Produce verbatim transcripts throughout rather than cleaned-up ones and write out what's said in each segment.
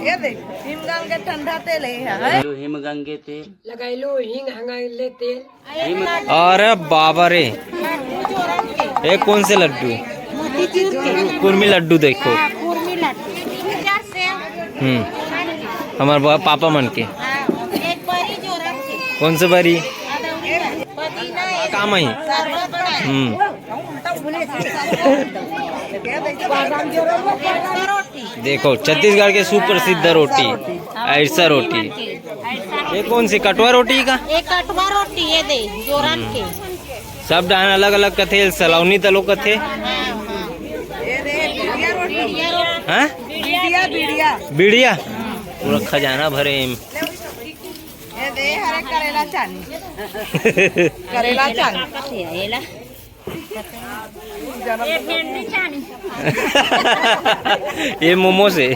ये देख, हिमगंगे ठंडा तेल है, है? लगैलू हिमगंगे तेल। लगैलू हिंग हंगैले तेल। अरे बाबा रे, ये कौन से लड्डू? मोतीचूर के। कुर्मी लड्डू देखो। हाँ, कुर्मी लड्डू। हम्म, हमारे बा-, पापा मन के। हाँ, एक बरी जोरन के। कौन से बरी? अदौरी है। पुदीना है। काम आई। शरबत बनाए। हम्म। देखो, छत्तीसगढ़ के सुप्रसिद्ध रोटी, अरसा रोटी। ये कौन सी, कटवा रोटी का? ये कटवा रोटी, ये दे, जोरन के। सब डहान अलग अलग कथे, सलौनी तलो कथे। हाँ? बीड़िया, बीड़िया। पूरा खजाना भरे एम। ये दे, हरे करेला चानी। करेला चानी। ये भेंडी चानी। ये मोमो से। ये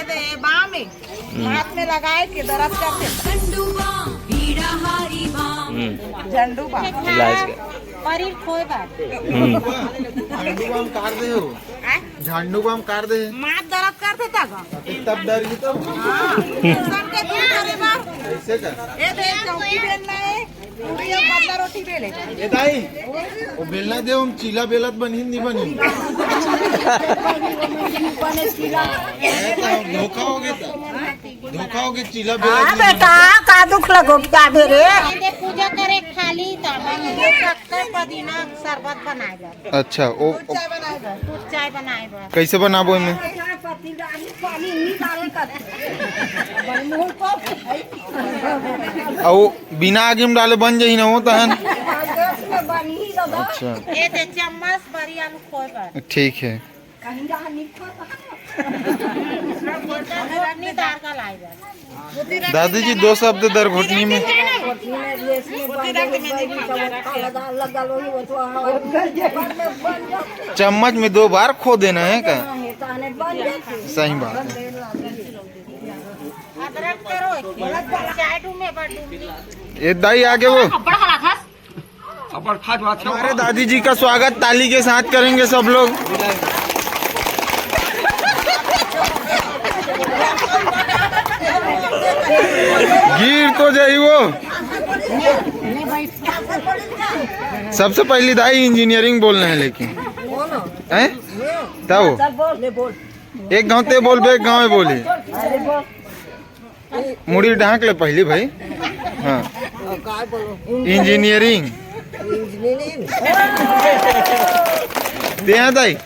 दे, ये बाम है। हम्म। हाथ में लगाए के दर्द करते। झंडू बाम, पीड़ा हारी बाम। हम्म। झंडू बाम। इलाज का। परीर खोए बार। हम्म। झंडू बाम कार दे हो। हैं? झंडू बाम कार दे। माथ दर्द करते तक। तब डर गई तब। हाँ। सबके दूर करे बार। ऐसे का? ये दे, चौकी बेलना है। पूरी और पतला रोटी बेले। ए दाई, वो बेलना दे, हम चीला बेलत बनही, नहीं बनही। ए, तो धोखा हो गया था। धोखा हो गया, चीला बेलत हाँ नहीं बेटा, का दुख लगो क्या बे रे? ये पूजा करे खाली तो हम शक्कर पुदीना शरबत बनाए बर। अच्छा, ओ, ओ, दूध चाय बनाए बर। दूध चाय बनाए बर। कैसे बनाबो एमे? पानी नहीं डाले कर। अउ बिना आगी में डाले बन जाही ना वो तहन। अच्छा। ये दे चम्मच बरी आलू खोए बर। ठीक है। कहीं जहाँ नहीं खोए बर। नहीं दाल का लाए बर। दादी जी, दो शब्द दर घुटनी में। चम्मच में दो बार खो देना है का? सही बात है। अदरक करो, चाय डूमे बड़ डूमी। ये दाई आगे वो। अब्बड़ खा बात है। हमारे दादी जी का स्वागत ताली के साथ करेंगे सब लोग। गिर तो जाई वो। सबसे पहली दाई इंजीनियरिंग बोलना है, लेकिन हैं? तब एक गांव ते बोलबे, एक गांव में बोली। मुड़ी ढांक ले पहली भाई। हाँ। इंजीनियरिंग। ते हैं दाई?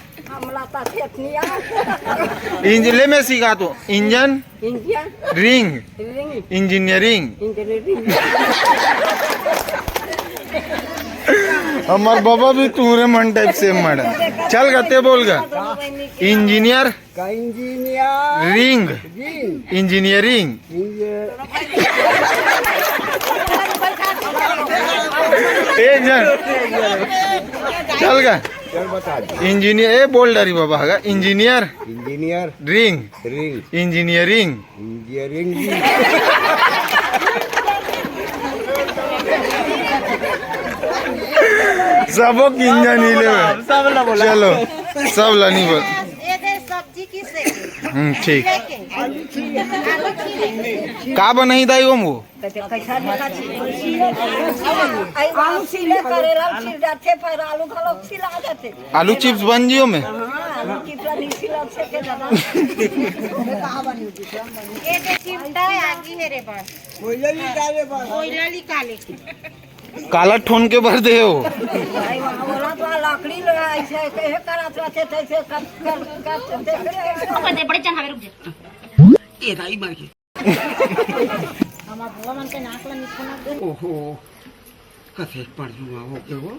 इंज-, ले मैं सिखा तो। इंजन। रिंग। इंजीनियरिंग। हमार बाबा भी तूरे मन टाइप से मड़ा। चल गा, ते बोल गा। इंजीनियर। का engineer. Ring. Ring. Engineering. Engineer. एक जन। चल गा। चल बता दे। इंजीनियर, ए बोल डारी बाबा हगा। Engineer. Engineer. Ring. Ring. Engineering. Engineering. सबो इंजन ही ले। सब ला बोला। चलो, सब ला नहीं बोल। ये दे सब्जी किसे? हम्म, ठीक। लेके। आलू छीले। का बनाही दाई ओम वो? कैसा लिखा छी? आलू छीले, करेला छील जाते, पर आलू घलो छिला जाते। आलू चिप्स बन जियो में? हाँ, आलू चिप्स नहीं छिला से के दादा। ये दे चिमटा है, आगी है रे बस। कोयला निकाले बस। कोयला निकाले। काला ठोन के भर दे हो। भाई, वहाँ बोला तो लकड़ी ले ऐसे, कैसे करत रहते, तैसे कर, कर, कर, कर, कर। बड़े, बड़े चढ़ावे, रुक जा। ए, दाई मार के। हमार बुआ मन के नाक ला मिठो ना दे। ओहो, कथे पढ़ हुआ हो के हो।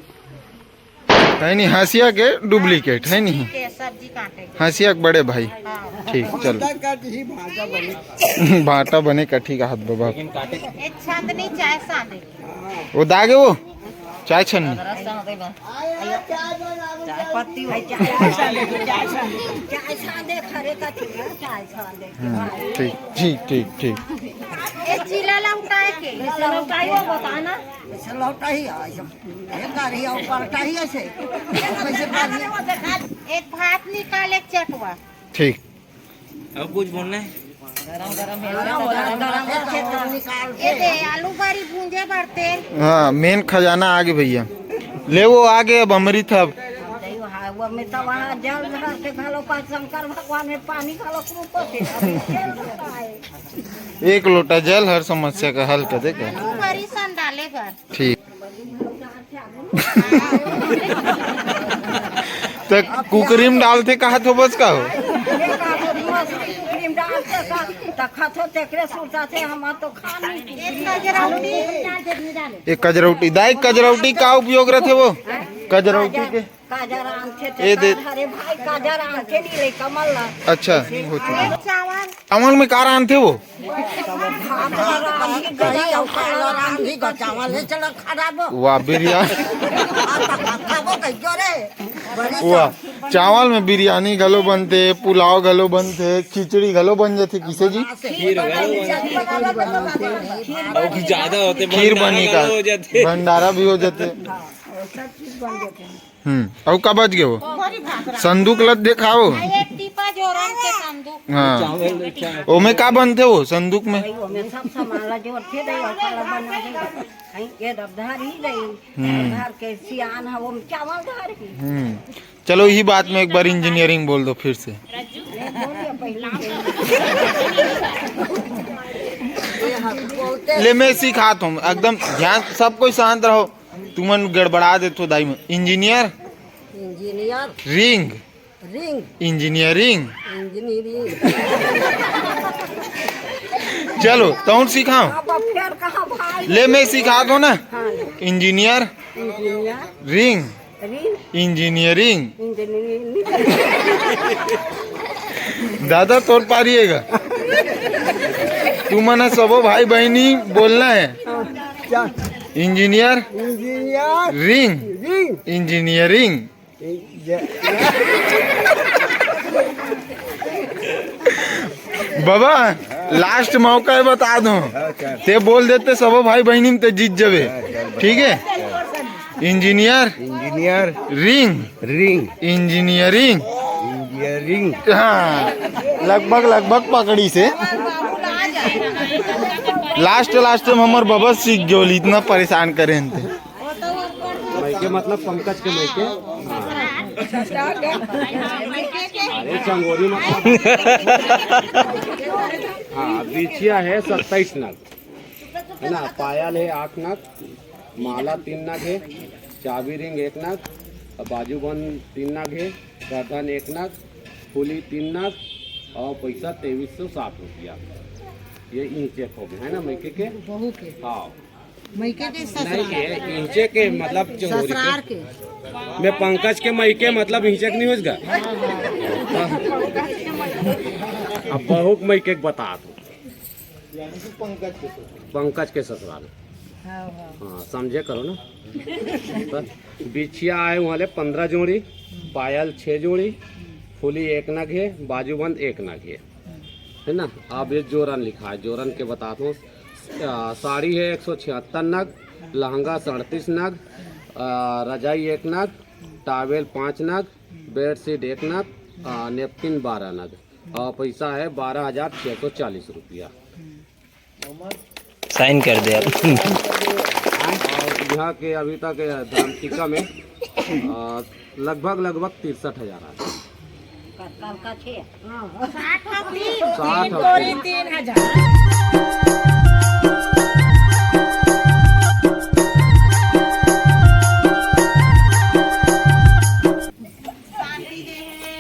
है नहीं, हंसिया के डुप्लीकेट है नहीं। के सब्जी काटे के। हंसिया के बड़े भाई। हाँ। ठीक, चल। भाटा बने कठी का हाथ बाबा। एक छांदनी चाय सांदे। वो दागे वो चाय छन्नी। चाय पत्ती हो। चाय सांदे, चाय सांदे, चाय सांदे, खरे का चाय सांदे। हम्म, ठीक, ठीक, ठीक, ठीक। ए चीला लौटाए के। लौटाई हो, बताना। ऐसे लौटा ही है, ऐसे। ये गाड़ी और पलटा ही ऐसे। कैसे गाड़ी एक चटवा। ठीक। अब कुछ बोलना है? ये दे, आलू बरी भूंजे बर तेल। हाँ, मेन खजाना आगे भैया। ले वो आगे अब अमृत हब। वो में तो वहाँ जल धर के घलो पास शंकर भगवान में पानी घलो रूपो थे। अभी तेल धरता है। एक लोटा जल हर समस्या का हल कर देगा। आलू बरी सन डाले बर। ठीक। त कुकरी म डालथे कहत होबस का हो? कुकरी म डालथे त, त खाथो तेकरे सुरता थे, हमर तो खा नहीं। एक कजरौटी। एक कजरौटी। दाई, कजरौटी का उपयोग रथे वो? कजरौटी के? काजर आनथे ए दे। तेकर, अरे भाई, काजर आनथे नहीं रे, कमल ला। अच्छा, हो चुका। चावल। चावल में का रांधथे वो? भात ला रांधी, गरी अउ काला रांधी, का चावल है, चलो खराब हो। वाह, बिरयानी। आप खाबो कहियो रे। बड़ी वाह, चावल में बिरयानी घलो बनथे, पुलाव घलो बनथे, खिचड़ी घलो बन जाथे। किसे जी? खीर घलो बनथे। खीर अउ ज्यादा होथे, खीर भंडारा बनी का? घलो हो जाथे। भंडारा भी हो जाथे। हम्म, अउ का बच गए वो? बड़ी भात रांध। संदूक लत देखाओ। आ, एक टीपा जोरन के संदूक। हाँ। चावल, चावल। ओमे का बनथे वो संदूक में? भाई, ओमे सब सामान ला जोरथे दे, ओकर ला बना दे। कहीं ये दब धर ही दे। हम्म। धर के सियान है, वो चावल धर ही। हम्म। चलो, यही बात में एक बार इंजीनियरिंग बोल दो फिर से। नहीं, बोलिए पहले। ले, मैं सिखाता हूँ, एकदम ध्यान, सब कोई शांत रहो। तुमन गड़बड़ा देथो दाई मन। Engineer. Engineer. Ring. Ring. Engineering. Engineering. चलो, तौन सिखाओ। अब फेर कहाँ भाई? ले, मैं सिखा दो ना। हाँ। Engineer. Engineer. Ring. Ring. Engineering. Engineering. दादा, तोर पारी हे गा। तुमन सबो भाई बहिनी बोलना है। हाँ, क्या? Engineer. Engineer. Ring. Ring. Engineering. इंज-, बाबा, लास्ट मौका है, बता दो। हाँ, चल। ते बोल देते सबो भाई बहिनी में ते जीत जबे। हाँ, चल, बता। ठीक है? Engineer. Engineer. Ring. Ring. Engineering. Engineering. हाँ, लगभग, लगभग पकड़ी से। लास्ट, लास्ट में हमर बबस सीख गयो, इतना परेशान करे हन ते। मइके मतलब पंकज के मइके। हाँ। अरे चंगोरी मतलब। हाँ, बिछिया है सत्ताईस नग, है ना, पायल है आठ नग, माला तीन नग है, चाबी रिंग एक नग, बाजूबंद तीन नग है, करधन एक नग, फुली तीन नग अउ पइसा तेईस सौ साठ रुपया। ये इंचे के हो गए, है ना, मइके के? बहू के। हाँ। मइके के नहीं, ससुराल। ये इंचे के मतलब चंगोरी के। ससुराल के। मैं पंकज के मइके मतलब इंचे के नहीं होगा। अब बहू के मइके के बता दो। यानी कि पंकज के ससुराल। पंकज के ससुराल। हाँ, हाँ। हाँ, समझे करो ना। तो बिछिया आए वहाँ ले पंद्रह जोड़ी, पायल छः जोड़ी, फुली एक नग है, बाजूबंद एक नग है, है ना। अब ये जोरन लिखा है, जोरन के बताता हूँ। आ, साड़ी है एक सौ छिहत्तर नग, लहंगा सैंतीस नग, आ, रजाई एक नग, टावेल पाँच नग, बेडशीट एक नग, आ, नेपकिन बारह नग। और पैसा है बारह हजार छः सौ चालीस रुपया। साइन कर दे आप। और यहाँ के अभी तक धामटिका में, आ, लगभग, लगभग तिरसठ हजार आ। कल का छः। साठ और तीन, साठ तीन और तोरी तीन। तीन हजार। शांति दे हे,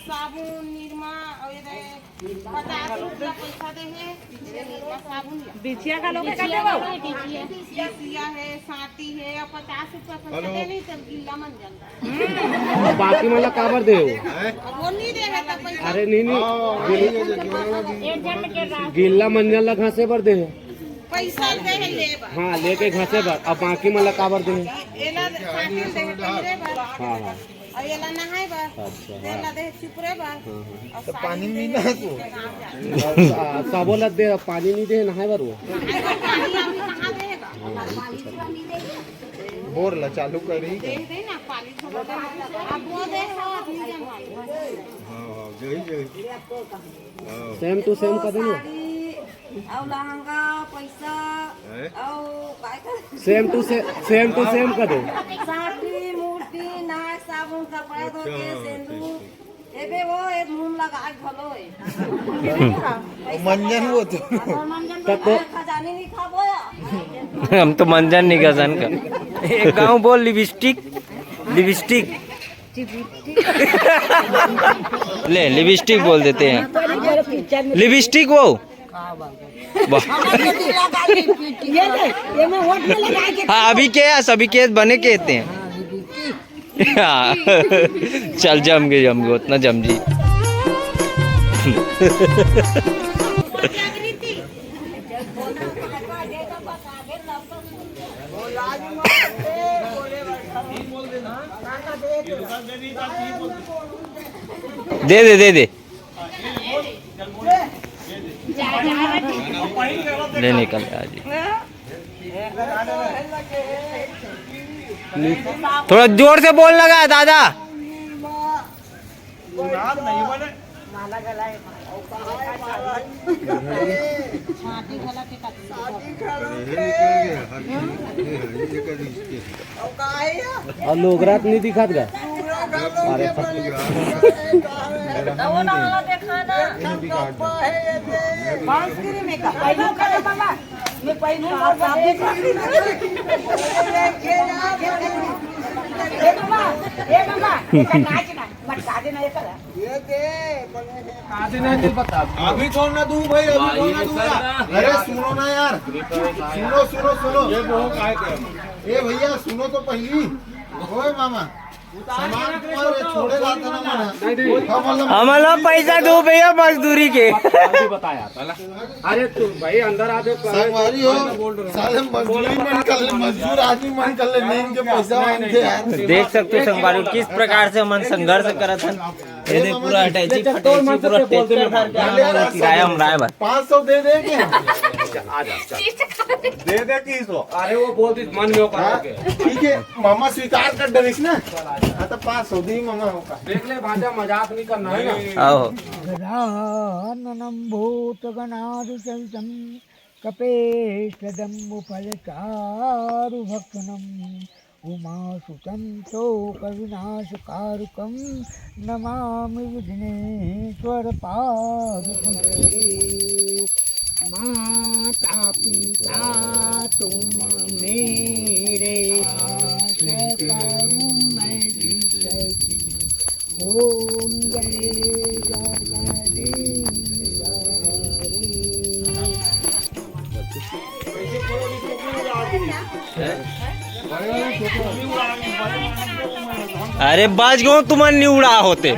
साबुन, निरमा और ये दे पचास रुपया पैसा दे हे, निरमा साबुन या। बिछिया का लोग का देबो? बिछिया हे, साटी हे, और पचास रुपया पैसा दे नहीं तो गिल्ला मन जाता। बाकी मन ला काबर दे हो? वो नहीं दे रहा था पैसा। अरे नहीं, नहीं। गिल-, गिल्ला मंजन ला घासे बर दे हो। पैसा दे हे ले बर। हाँ, लेके घासे बर। अब बाकी मन ला काबर दे हो? एला साइकिल दे हे पहिरे बर। हाँ, हाँ। और एला नहाए बर। अच्छा, हाँ। एला दे हे चुपरे बर। हाँ, हाँ। और तो पानी साड़ी नहीं दे ना हे तू। नीचे गाँव जाए। आ, सबो ला दे, पानी नहीं दे, नहाए बर वो। नहाए बर पानी अभी कहाँ दे हे बर? हाँ, हाँ, ठीक है। बोर ला चालू करी। दे दे ना, पाली छोटा। अब वो दे, हाँ, अभी जमा। हाँ, हाँ, जय, जय। हाँ। Same to same कर देना। साड़ी, अउ लहंगा, पैसा, हैं? अउ काय कर? Same to same, same to same कर दो। साड़ी, मूर्ति, नाक, साबुन, कपड़ा धोके, अच्छा, सेंदूर। ठीक, ठीक। एबे वो एक मुंह लगा घलो ए। मंजन वो तो। तब तो खजानी नहीं खाबो या। हम तो मंजन नहीं गजन का। एक गाँव बोल लिपस्टिक, लिपस्टिक। ले, लिपस्टिक बोल देते हैं। लिपस्टिक वो। वाह। ये ले, ये मैं वोट में लगा के हाँ, अभी के है, सभी के बने कहते हैं। हाँ। चल, जम गए, जम गए, उतना जम जी। दे दे, दे दे। ले निकल आज। थोड़ा जोर से बोल लगा दादा। अउ लोग रात नहीं दिखात का? अरे अभी छोड़ ना तू भाई, अभी छोड़ ना तू यार। अरे सुनो ना यार, सुनो, सुनो, सुनो। ये वो काय कर ए भैया, सुनो तो पहली। ओए मामा, सामान तुम्हारे छोड़े लाते ना मना। हम मतलब हमला पैसा दो भैया मजदूरी के। बताया। अरे तू भाई अंदर आ जाओ। संगवारी हो, साले मजदूरी मन कर ले, मजदूर आदमी मन कर ले, नहीं इनके पैसा मांगते यार। देख सकते हो संगवारी किस प्रकार से हमन संघर्ष करत हन। ये देख पूरा अटैची फटैची पूरा ट्रैक्टर भर के हमन किराया हम राय बा। पाँच सौ दे दे के। दे दे तीन सौ। अरे वो बोल दी मन में वो करा के। ठीक है, मामा स्वीकार कर डरिस ना। हाँ तो पाँच सौ दी मामा होगा। देख ले भांजा, मजाक नहीं करना है ना। आओ। गजाननं भूतगणादिसेवितं कपित्थजम्बूफलचारुभक्षणम् उमासुतं शोकविनाशकारकं नमामि विघ्नेश्वरपादपङ्कजम्। माता पिता तुम मेरे आश्रय करूं मैं जिसकी। ओम जय जगदीश हरे। अरे बाज गो तुमन निउड़ा होते।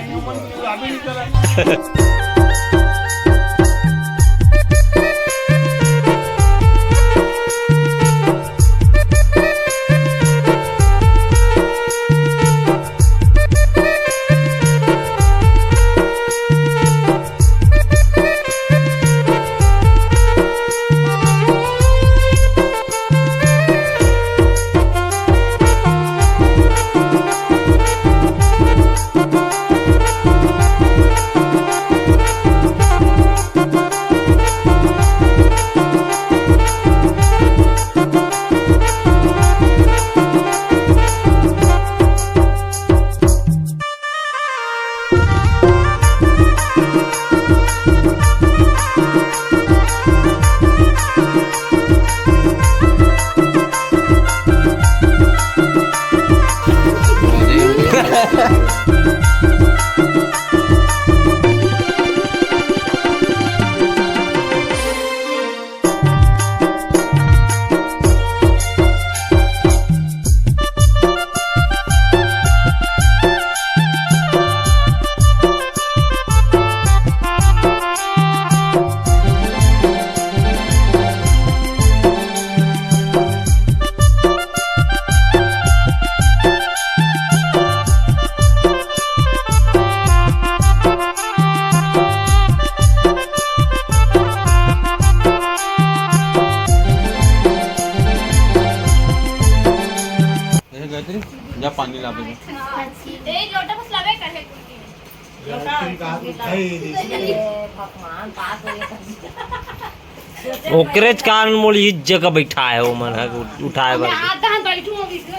ओकरेच कारण मोल इस जगह बैठा है वो मन है उठाए बर। हाँ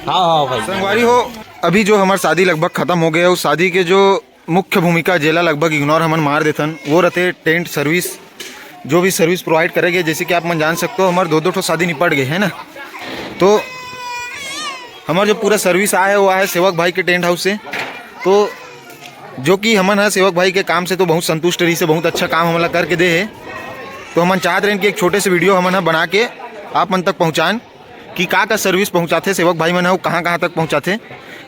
हाँ भाई। संगवारी हो, अभी जो हमार शादी लगभग खत्म हो गया है, उस शादी के जो मुख्य भूमिका जेला लगभग इग्नोर हमन मार देथन, वो रहते टेंट सर्विस। जो भी सर्विस प्रोवाइड करे गए, जैसे कि आप मन जान सकते हो, हमारे दो दो ठो शादी निपट गए है ना, तो हमार जो पूरा सर्विस आए है वो आए सेवक भाई के टेंट हाउस से। तो जो कि हमन ह सेवक भाई के काम से तो बहुत संतुष्ट रही से, बहुत अच्छा काम हमला करके दे है। तो हमन चाहत रहेन कि एक छोटे से वीडियो हमन ह बना के आप मन तक पहुँचान कि का का सर्विस पहुँचाथे सेवक भाई मन ह, कहाँ कहाँ तक पहुँचाथे।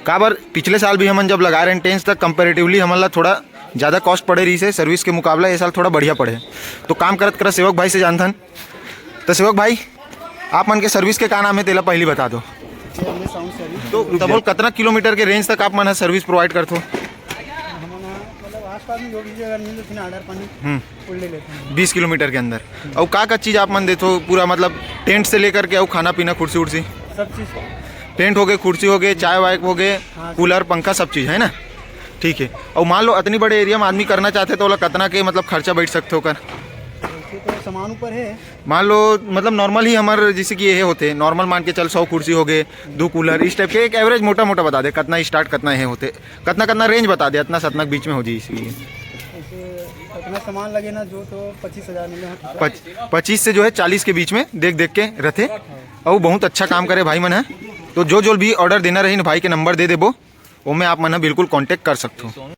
काबर पिछले साल भी हमन जब लगा रहे टेंट तक कंपेरेटिवली हमन ला थोड़ा ज़्यादा कॉस्ट पड़े रही से सर्विस के मुकाबला, ये साल थोड़ा बढ़िया पड़े। तो काम करत करत सेवक भाई से जानथन। तो सेवक भाई, आप मन के सर्विस के का नाम है, तेला पहली बता दो। तो तबोल कतना किलोमीटर के रेंज तक आप मन ह सर्विस प्रोवाइड करथो? हमन ह, मतलब, आसपास में जो भी अगर मिल जाथे ना ऑर्डर पानी, हम्म। फुल ले लेथे हैं। बीस किलोमीटर के अंदर। और का का चीज़ आप मन देथो पूरा, मतलब, टेंट से लेकर के और खाना पीना, कुर्सी उर्सी? सब चीज़। टेंट हो गए, कुर्सी हो गए, चाय वाय हो गए, हाँ। कूलर, पंखा, सब चीज़ है ना? ठीक है। और मान लो अतनी बड़े एरिया में आदमी करना चाहते तो ओला कतना के, मतलब, खर्चा बैठ सकते हो कर? वैसे तो सामान ऊपर है। मान लो, मतलब, नॉर्मल ही हमारे जैसे कि ये होते, नॉर्मल मान के चल, सौ कुर्सी हो गए, दो कूलर, इस टाइप के एक एवरेज मोटा मोटा बता दे, कितना स्टार्ट, कितना ये होते, कितना कितना रेंज बता दे, इतना सतना के बीच में हो जाए इसलिए। ऐसे इतना सामान लगे ना जो, तो पच्चीस हज़ार में, हाँ, ठीक है। पच-, पच्चीस से जो है चालीस के बीच में देख देख के रहते। और बहुत अच्छा काम करे भाई मन है। तो जो जो भी ऑर्डर देना रही ना, भाई के नंबर दे देबो, वो में आप मन ह बिल्कुल कॉन्टेक्ट कर सकते हो।